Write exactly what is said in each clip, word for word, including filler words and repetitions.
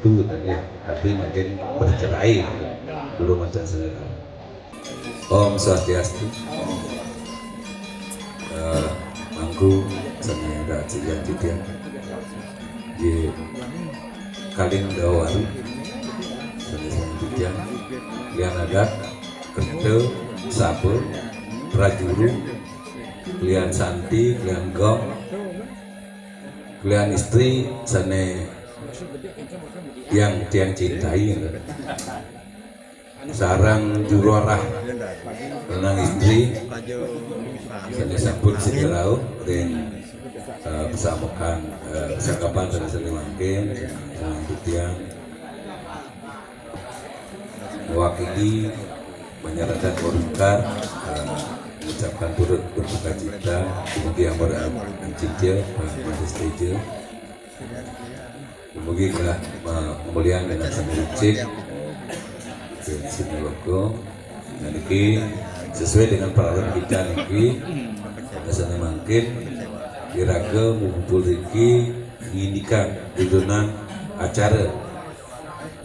Itu tadi, tapi mungkin bercerai, belum ada selera. Om Swastiastu. Eh, mangku sami rahayu titiang. Di Kaling Dawaru, sami-sami titiang. Lian adat, kerta, saba, prajuru, lian santi, lian gong, lian istri, sane tiang, tiang cintai. Sareng juru arah lanang istri sane sampun sida rauh ring, eh, pasamukan, eh, pasangkapan sane sami mangkin, sareng titiang mewakili masyarakat Waringkar, eh, mengucapkan turut berduka cita, dumugi amur am-, ancicil, eh, Made Seteja. Dumugi ka, ma-, pamulyan dane sami becik, sami loka. Nah, niki sesuai dengan peraturan kita niki, pada sane mangkin, iraga makumpul riki ngindikan dudonan acara,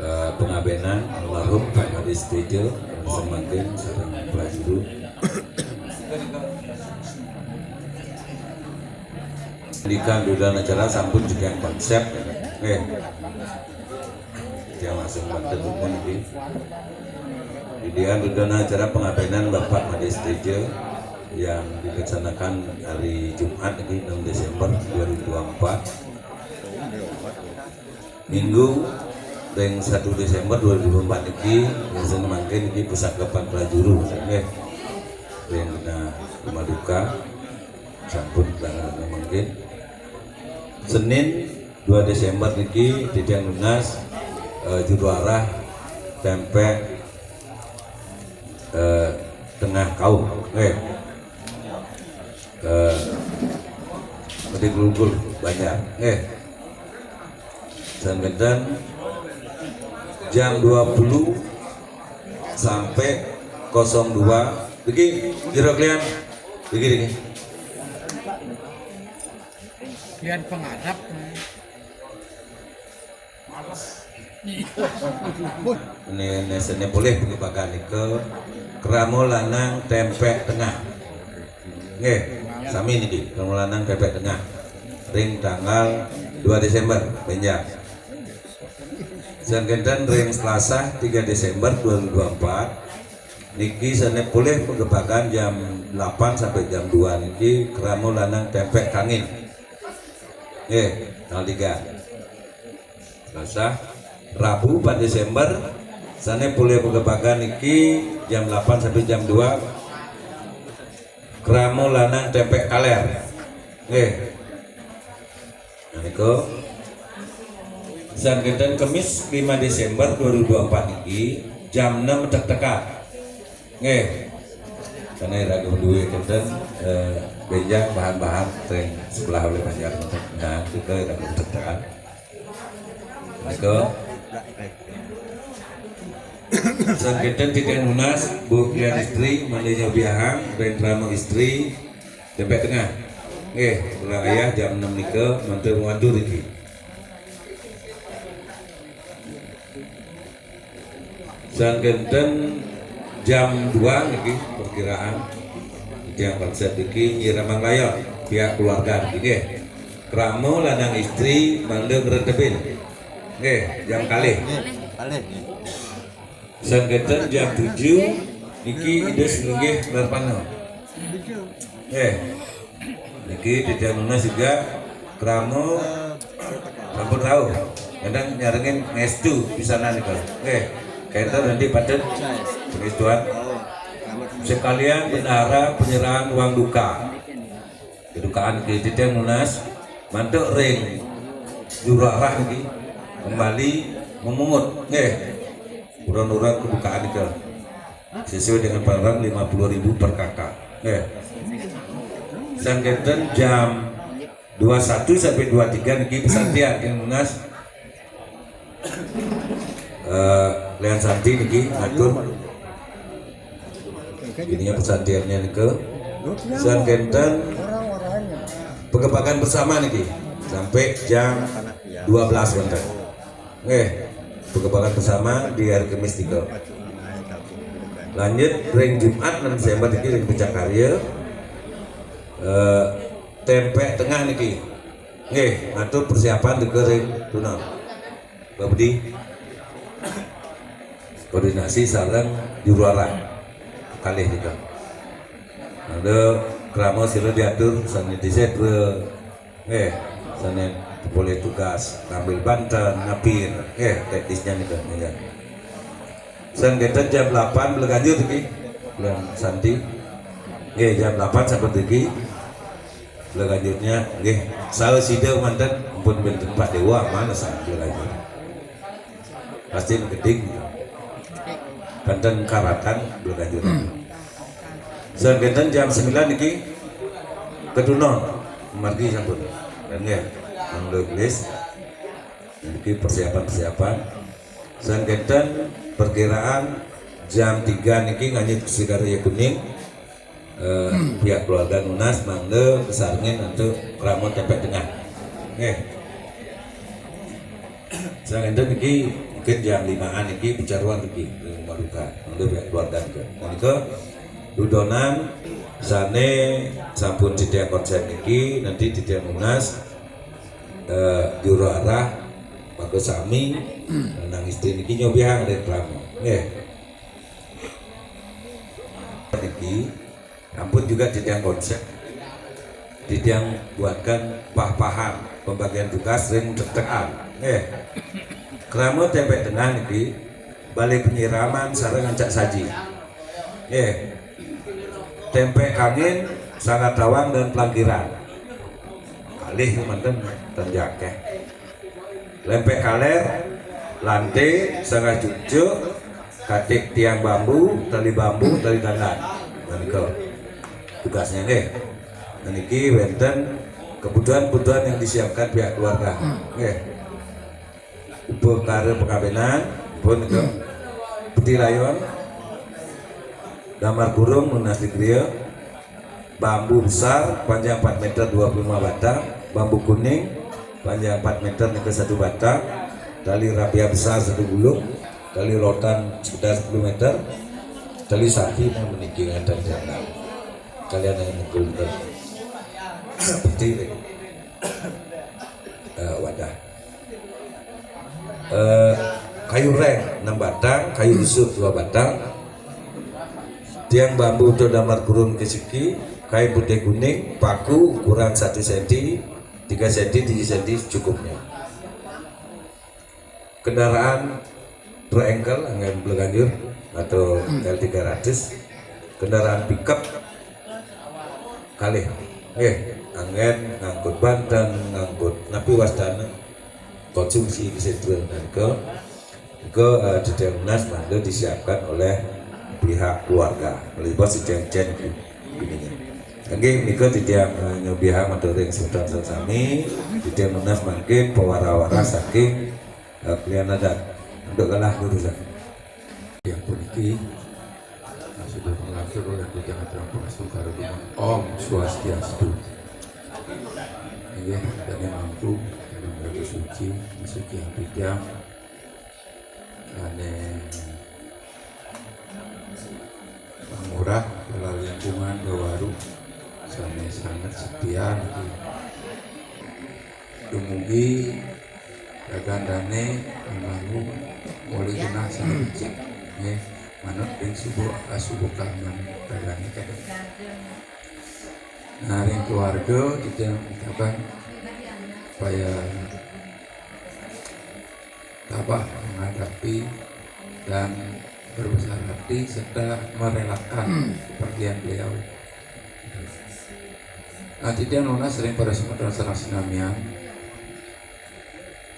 eh, pangabenan almarhum Pak Made Seteja, pada sane mangkin sareng prajuru. Ngiken dudonan acara sampun titiang konsep. Nggih. Titiang langsung banten dumun niki. Titiang dudonan acara pangabenan Bapak Made Seteja yang dilaksanakan hari Jumat niki, enam Desember dua ribu dua puluh empat. Minggu ring satu Desember dua ribu empat niki, biasane mangkin niki pusaka prajuru, nggih. Ring, nah, rumah duka, sampun, nah, mangkin. Senin dua Desember niki titiang nunas, eh, juru arah Tempek, eh, Tengah Kauh, nggih. Ke Made Glulgul, Banjar, nggih. Sampun jam dua puluh sampai kosong dua. Niki, jero kalian. Niki, niki. Kalian pengarap. Males. Ini, ini seni polih pagebagan nika, krama lanang Tempek Tengah. Nggih, sami niki, krama lanang Tempek Tengah. Ring tanggal dua Desember, benjang. Sané kénten ring Selasa tiga Desember dua ribu dua puluh empat, niki sané polih pagebagan jam delapan sampai jam dua niki, krama lanang Tempek Kangin. Nggih, tanggal tiga. Selasa, Rabu empat Desember, sané polih pagebagan niki jam delapan sampai jam dua, krama lanang Tempek Kaler. Nggih. Nah, niku. Sané kénten Kemis lima Desember dua ribu dua puluh empat niki, jam enam tektekan. Nggih. Karena iraga duwé kénten, eh, bénjang bahan-bahan ring sebelah olih Banjar. Nah, kita iraga tektekan. Niku. Sané kénten titiang nunas, Bu Krian Istri, Mandenya Biahang, Rendrama Istri, Tempek Tengah. Nggih, kula ayah jam enam nika, mantu mantu niki. Sané kénten jam dua niki perkiraan. Titiang konsep niki nyiraman layon pihak keluarga niki nggih. Krama lanang istri mangda ngretebin. Nggih, jam kalih. Kalih. Sané kénten jam tujuh niki Ida Sinunggih Narpana. Nggih. Niki titiang nunas juga krama sampun rauh. Kadang nyarengin ngéstu pisanan nika. Nggih. Kénten nanti patut pangestuan. Sekalian bendahara penyerahan uang duka. Kedukaan niki titiang nunas mantuk ring juru arah niki kembali memungut nggih. Uran-uran kedukaan nika sesuai dengan paran lima puluh ribu per kakak nggih. Sané kénten jam dua satu sampai dua tiga niki pesantian titiang nunas. Eh, Lian Santi niki ngatur. Ininya pesantiannya nika. Sané kénten pagebagan bersama niki sampai jam dua belas wénten. Nggih. Bekebakan bersama di hari Kemis tiga. Lanjut ring Jumat enam Desember niki ring Puncak Karya. Eh, tempek tengah niki. Nggih, ngatur persiapan nika ring Tuna. Pak Budi. Koordinasi sareng juru arah. Kalih nika. Ada krama sira diatur sane diset nggih, sane polih tugas ngambil banten, napir, nggih, teknisnya nika nggih. Sengketa jam delapan bela ganjur niki. Bulan Santi. Nggih, jam delapan sampai niki. Bela ganjurnya nggih. Saha sida manten ampun ben tempat dewa mana sang bela ganjur. Pasti geding. Banten karatan bela ganjur. Sengketa jam sembilan niki ketunon margi sampun. Dan nggih, mangga gelis. Niki persiapan-persiapan. Sengketa perkiraan jam tiga niki nganyut Segara Ya Kuning. Eh, pihak keluarga nunas mangga kesarengin untuk krama tempek tengah. Nggih. Sengketa niki mungkin jam limaan niki pecaruan niki ring rumah duka. Mangga pihak keluarga niki. Menika dudonan sane sampun titiang konsep niki nanti titiang nunas eh, juru arah mangga sami nang istri niki nyobihang ring krama. Nggih. Niki ampun juga titiang konsep. Titiang buatkan pah-pahan pembagian tugas ring tektekan. Nggih. Krama tempek tengah niki bale penyiraman sareng ngancak saji. Nggih. Tempek kangin, sangat tawang dan pelangkiran. Kalih manten tenjakeh. Lempek kaler, lante, sangat cucuk, katik tiang bambu, tali bambu, tali tandan. Menika tugasnya nggih. Niki wenten kebutuhan-kebutuhan yang disiapkan pihak keluarga. Nggih. Upakara pekabenan pun itu peti layon, damar kurung nunas di griya, bambu besar panjang empat meter dua puluh lima batang, bambu kuning panjang empat meter nika satu batang, tali rapia besar satu gulung, tali rotan sekitar sepuluh meter, tali sapi nang meniki ngaten janggal. Kalian yang menggunakan peti eh, wadah. Eh, kayu reng enam batang, kayu rusuk dua batang, tiang bambu atau damar kurung kesiki, kain putih kuning, paku ukuran satu senti, tiga senti, tiga senti cukupnya. Kendaraan truk engkel anggen bela ganjur atau L tiga ratus, kendaraan pickup kalih. Nggih, anggen ngangkut banten, ngangkut napi wastane konsumsi kesetra menika. Nika, eh, titiang nunas mangda disiapkan oleh pihak keluarga. Melibat si cen-cen bininya. Nggih, nika titiang, eh, nyobihang matur ring semeton sami, titiang nunas mangkin pawara-wara saking, eh, kalian adat. Untuk kalah jurusan. Yang puniki sudah mengatur oleh titiang aturang pangastungkara dumun. Om Swastiastu. Inggih, dane mangku dalam ratu suci, masuki titiang ane pangurah kala lingkungan Gawaru sane sanget setia niki. Dumugi ragan dane almarhum mulih genah sane becik nggih manut ring subuh asubuh kahanan ragane kadang. Nah, ring keluarga kita ucapkan supaya tabah menghadapi dan berbesar hati serta merelakan kepergian beliau. Nah, titiang nunas ring para semeton sareng sinamian.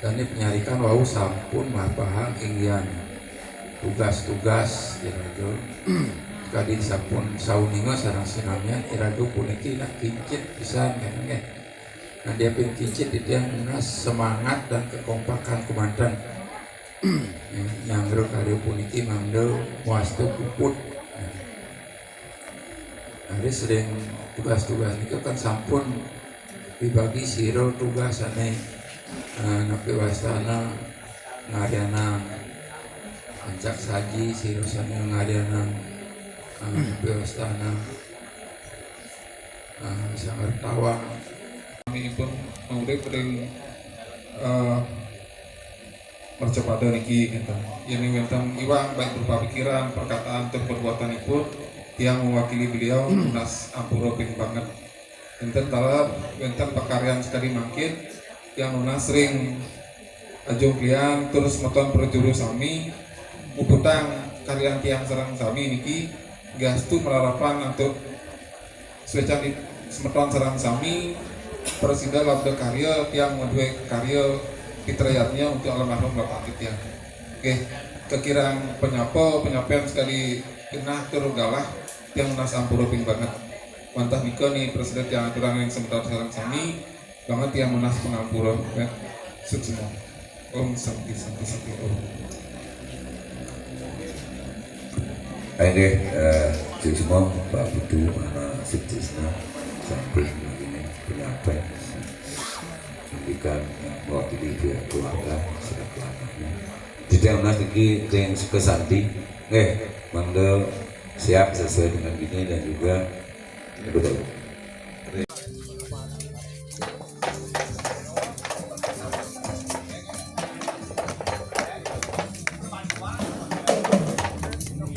Dane panyarikan wau sampun mapahang inggihan tugas-tugas iraga. Kadi sampun sauninga sareng sinamian iraga puniki nak kincit pisan kene nggih. Nah, dia pun kincit titiang nunas semangat dan kekompakan kemanten. Nyanggra karya puniki mangda wasta puput. Raris ring tugas-tugas nika kan sampun dibagi sira tugas ane, eh, napi wastane ngaryanang Ancak saji sira sami ngarianang, eh, piwastana, eh, sanggar tawang. Kami pun mangudip ring, eh, mercapada niki, ngéten. Yén wénten iwang, baik berupa pikiran, perkataan, tur perbuatanipun, tiang mewakili beliau nunas ampura ping banget. Wénten taler, wénten pakaryan sakadi mangkin, tiang nunas ring ajung klian, tur semeton prajuru sami, muputang karyan tiang sareng sami niki, gastu malarapan antuk suécan di semeton sareng sami, prasida labda karya, tiang madué karya pitrayatnya untuk almarhum Bapak tiang. Oké, kakirang panyapa, panyampaian sakadi genah tur galah, tiang nunas ampura ping banget. Wantah nika ni prasida tiang aturang ring semeton sareng sami, banget tiang nunas pangampura, ya. Suksma. Om Santi, Santi, Santi, Om. Inggih, eh, suksma Pak Putu, Mana Sutrisna, sampun ngini penyampaian pendidikan, eh, mewakili pihak keluarga, serta keluarganya. Titiang nunas niki ring Sukasanti. Nggih, mangda siap sesuai dengan ini dan juga betul.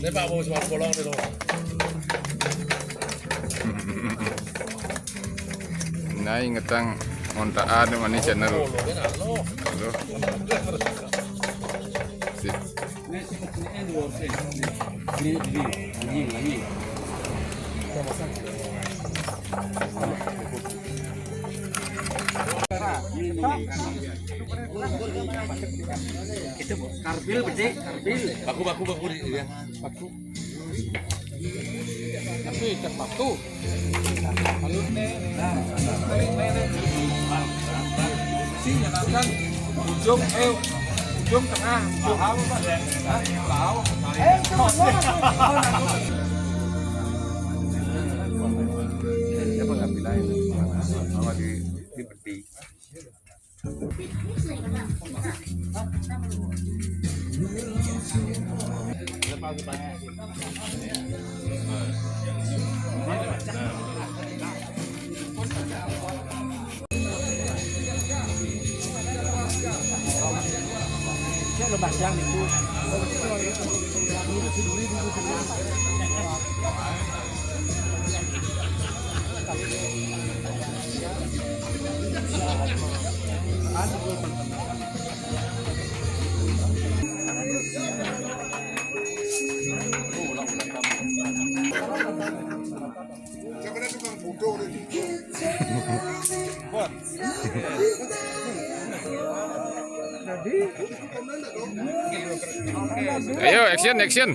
Ini Pak Bos, Bos Bolong nih, loh. Nah, ingetang montaan mani channel. Loh. Sip. Itu, Bu. Karbil, bedé, karbil. Baku, baku, baku di, ya. Baku. Tapi ikat batu. Lalu, nah, sini kan ujung, eh, ujung tengah, paham, Pak? Hah? Tahu. Siapa nggak bilang itu? Bahwa di, di peti. Ayo, action, action.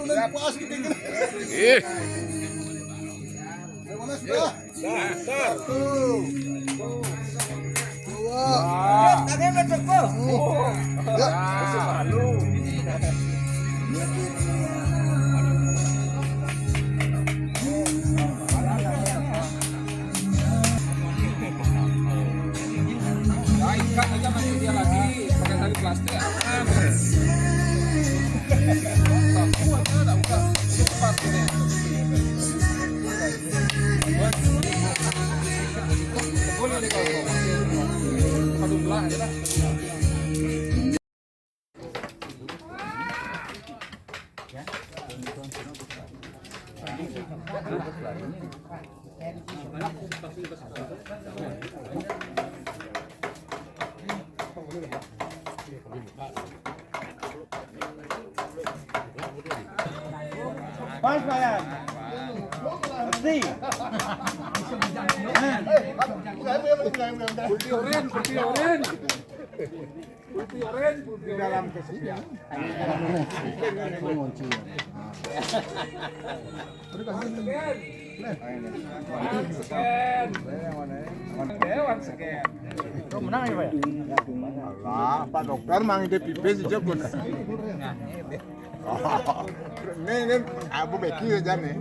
Ih. Ya, ikat aja masih dia lagi pakai tali plastik. Aman. Satu aja, nggak usah. Cepat ini. Pas, Pak, ya. Bersih. Pulpi oren, pulpi oren. Pulpi oren, pulpi oren. Di dalam kesepian. Dewan sekian. Dewan sekian. Itu menang ya, Pak, ya? Alah, Pak Dokter mang ide pipis aja pun. Ini, ini Abu Beki aja nih.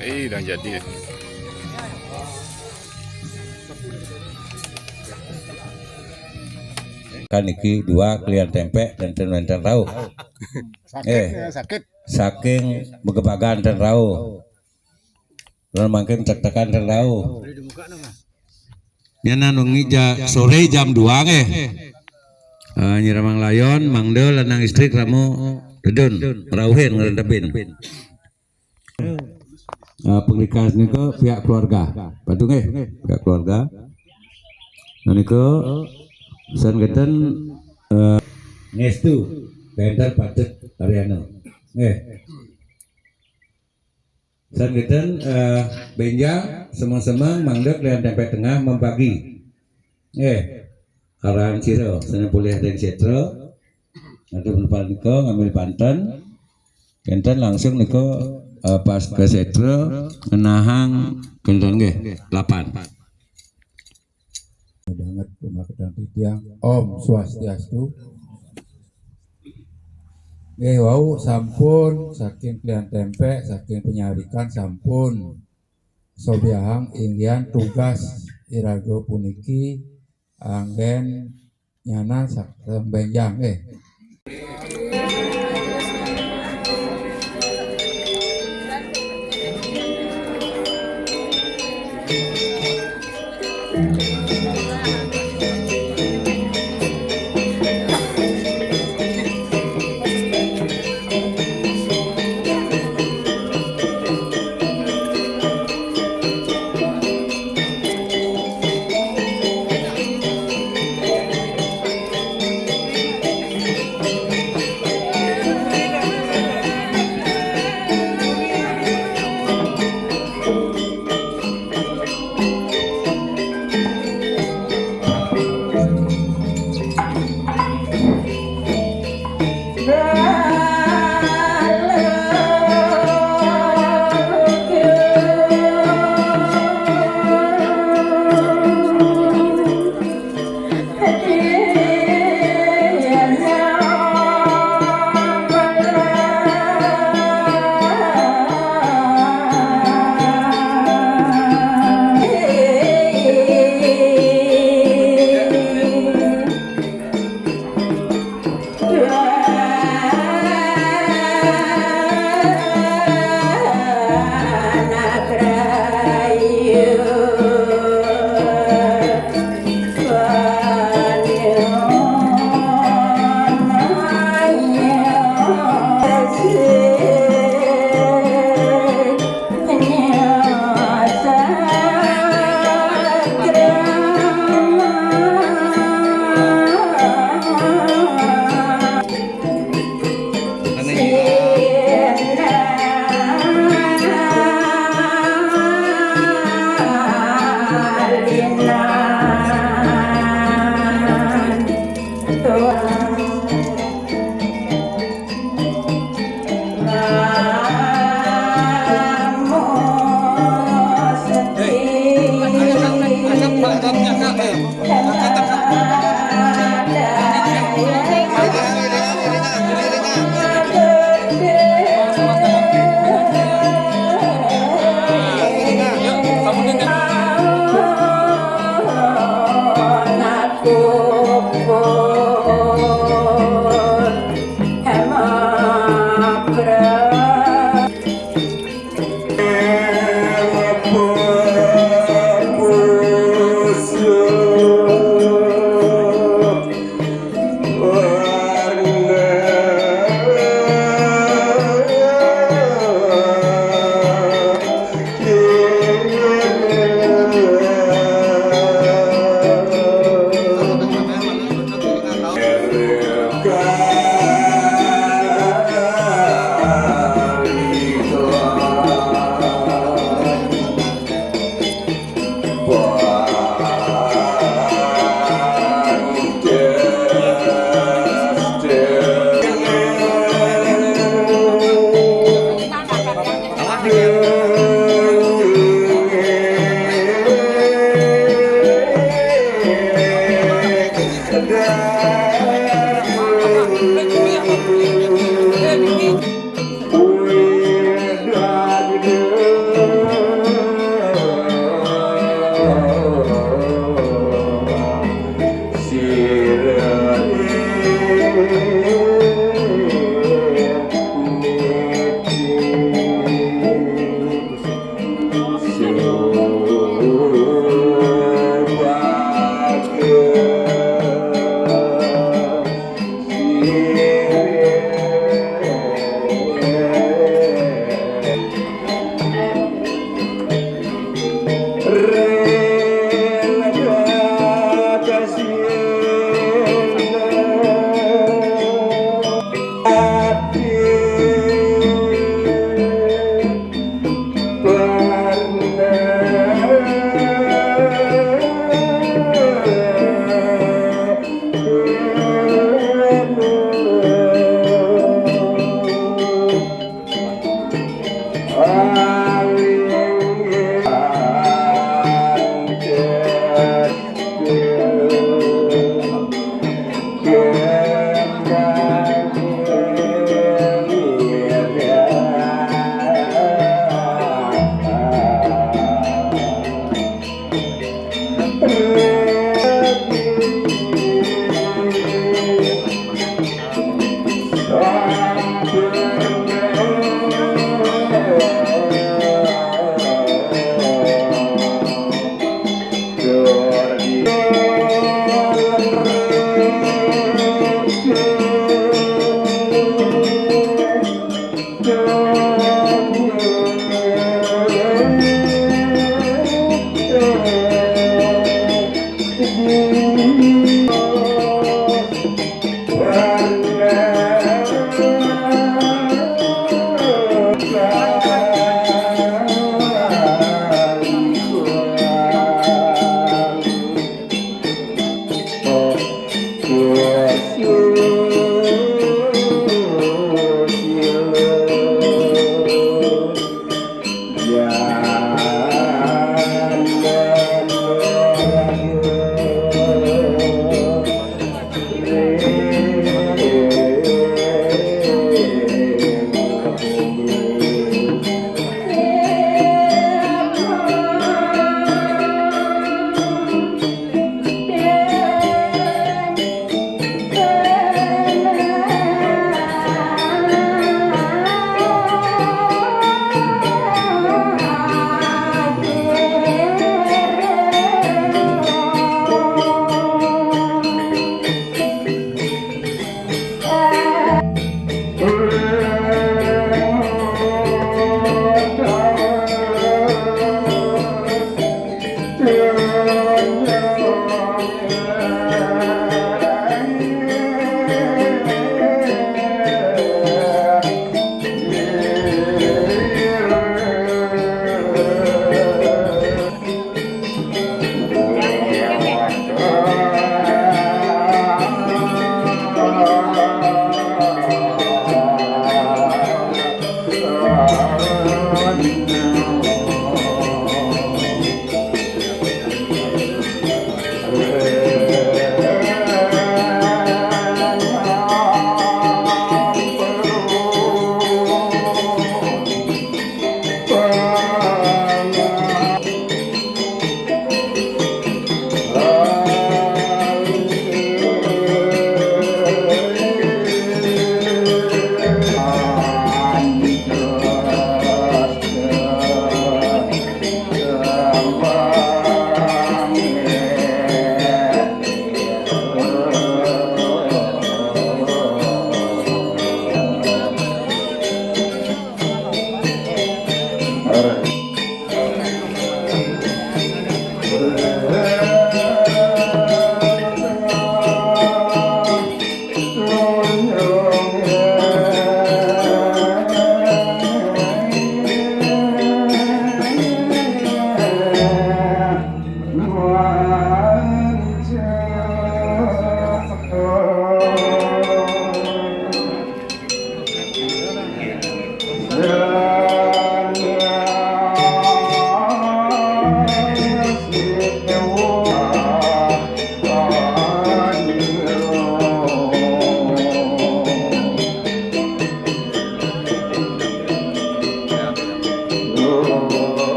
Eh, dah jadi. Kan iki dua kelian tempe dan ten-, ten tahu. Sakit Eh. ya, sakit. Saking begebagan ten tahu. Lan mangkin tek-tekan ten tahu. Nya nang wengi ja-, sore jam dua nggih. Eh, Nyi Ramang Layon, Mangda, lanang istri krama tedun, rauhin ngrentebin. Eh, pengrikas nika pihak keluarga. Patuh nggih, pihak keluarga. Nah, nika san genten, eh, ngestu, penter patut Ariana. Nggih. San genten, eh, benjang, semeng-semeng, mangda kalian tempe tengah membagi. Nggih. Arahan sira, sing polih ring setra. Nanti menepal nika ngambil panten. Kenten langsung nika, eh, pas ke setra, ngenahang kenten nggih, lapan. Banget pemaketan titiang. Om Swastiastu. Nggih, wau sampun saking klian tempe, saking penyarikan sampun. Sobiahang inggihan tugas iraga puniki anggen nyanan sak-, sembenjang, eh.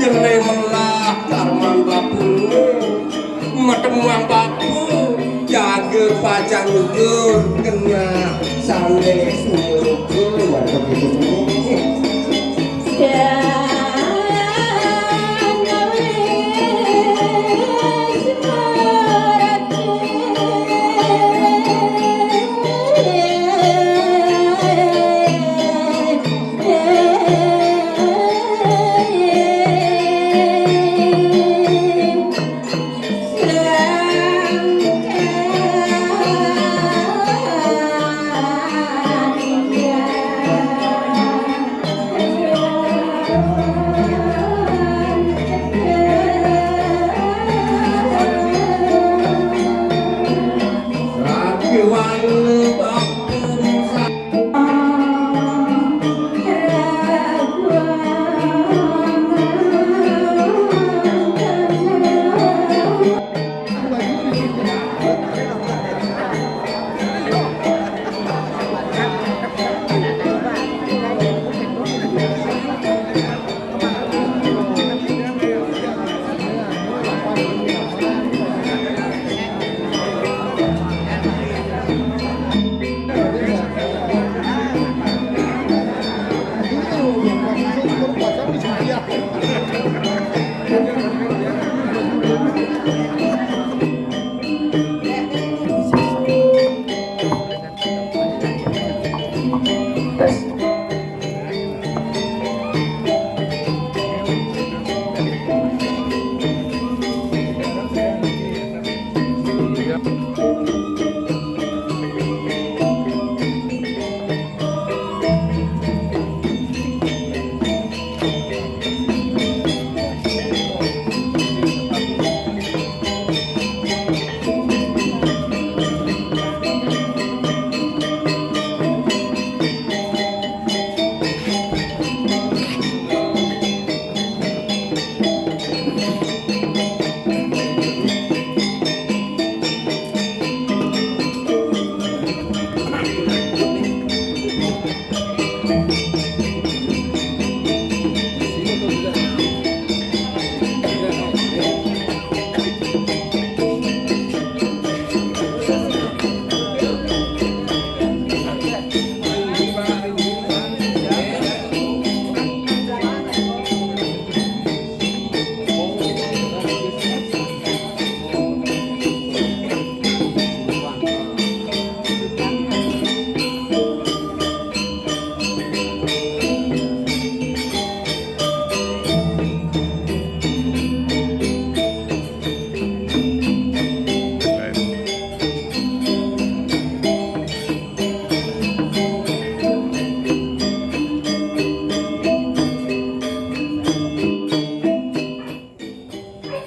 Yene melah karman bapu, matemuang bapu, jaga pacang jujur, kena sane sujur, begitu.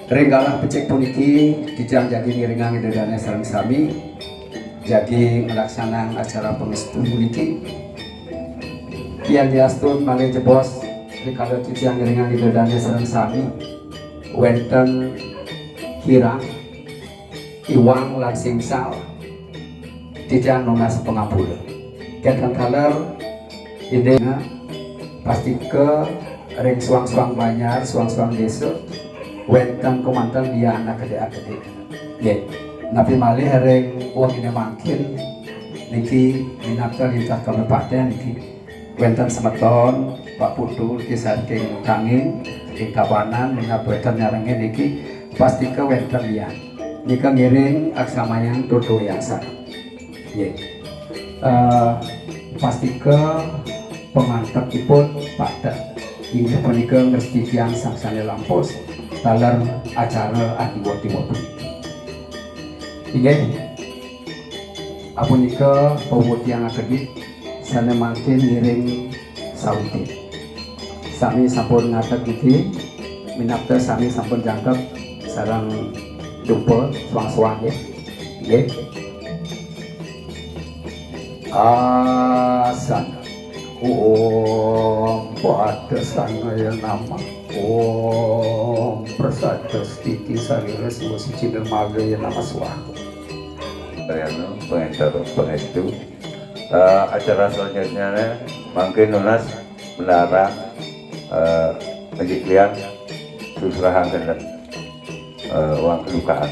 Ring galah becik puniki, titiang jagi ngiringang Ida Dane sareng sami, jagi nglaksanang acara pangestu puniki. Yan diastun malih jebos, rikala titiang ngiringang Ida Dane sareng sami, wenten kirang, iwang lan singsal, titiang nunas pangampura. Kenten taler, indik pastika ring suang-suang banjar, suang-suang desa, wenten kemanten lian akedik-akedik. Nggih. Napi malih ring wengine mangkin niki minakta ring kabupaten niki. Wenten semeton, Pak Putu, niki saking Kangin, saking Tabanan, minab wenten nyarengin niki, pastika wenten lian. Nika ngiring aksamayang tutu yang sareng. Nggih. Eh, pastika pangantekipun pateh. Inggih punika ngrestitiang sang sane lampus, taler acara adiwa-diwa puniki. Inggih. Apunika pawuh tiang akedip sane mangkin ngiring sawitri. Sami sampun ngadeg niki, minabda sami sampun jangkep sareng dupa suang-suang nggih. Nggih. Asan. Om Padasangaya Namah. Om Prasada Stiti Sarira Siwa Suci Nirmagaya Namah Swaha. Sayana pengenter pangestu. Eh, acara selanjutnya mangkin nunas bendahara Eh, Aji Klian, susrahan kenten, eh, uang kedukaan.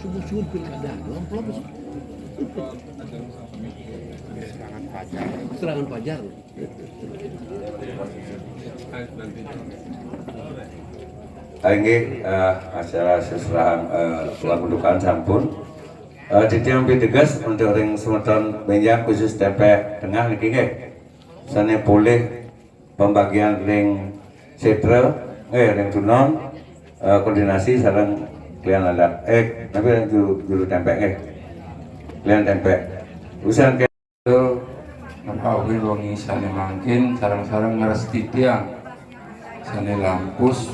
Subuh-subuh pilkada, doang, belum. Serangan pajar. Inggih, eh, acara seserahan, eh, lagu dukaan sampun. Eh, titiang piteges untuk ring semeton benjang khusus Tempek Tengah niki nggih. Sane polih pembagian ring setra, nggih, ring tunon, eh, koordinasi sareng klian adat. Eh, napi ring juru, juru Tempek nggih. Klian Tempek. Usan ke Ngepawi wengi sane mangkin sareng-sareng ngrestitiang sane lampus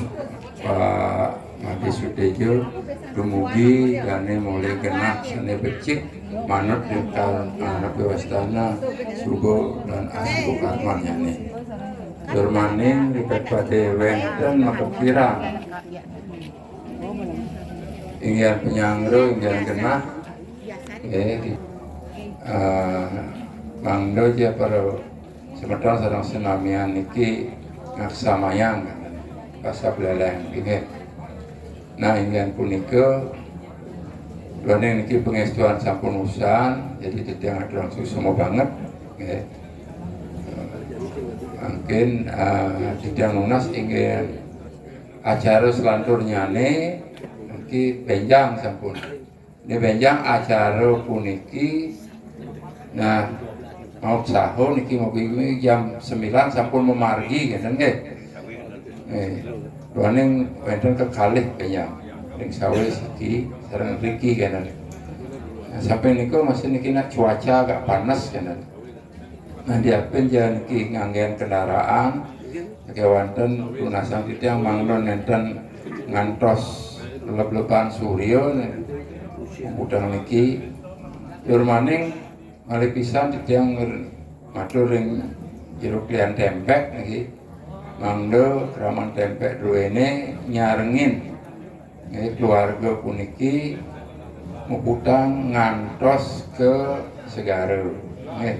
Pak Made Sutejo dumugi dane mole genah sane becik manut dikal anak wastana suba lan asukarmanyane. Tur maning ripet pade wenten makepirang. Inggihan panyanggra, inggihan genah. Eh, eh, mangda ja para semeton sareng senamian niki ngaksamayang pasableleng nggih. Nah, inggihan punika duaning niki pangestuan sampun usan, jadi titiang aturang suksma banget nggih. Mangkin, eh, titiang nunas inggihan acara selanturnyane niki benjang sampun. Ini benjang acara puniki. Nah, mau saho niki mau jam sembilan sampun mamargi ngeten nggih. Eh, duaning wenten kekalih benjang. Ring sawis iki sareng riki ngeten. Nah, sampai niku masih niki nak cuaca agak panas ngeten. Nah, diapin ja niki nganggen kendaraan, kewanten tunasang titiang mangda nenten ngantos leb-leban surya nih, puputang niki. Tur maning malih pisan titiang nger-, matur ring jero klian Tempek niki. Mangda kraman Tempek druene nyarengin nggih, keluarga puniki muputang ngantos ke Segara. Nggih.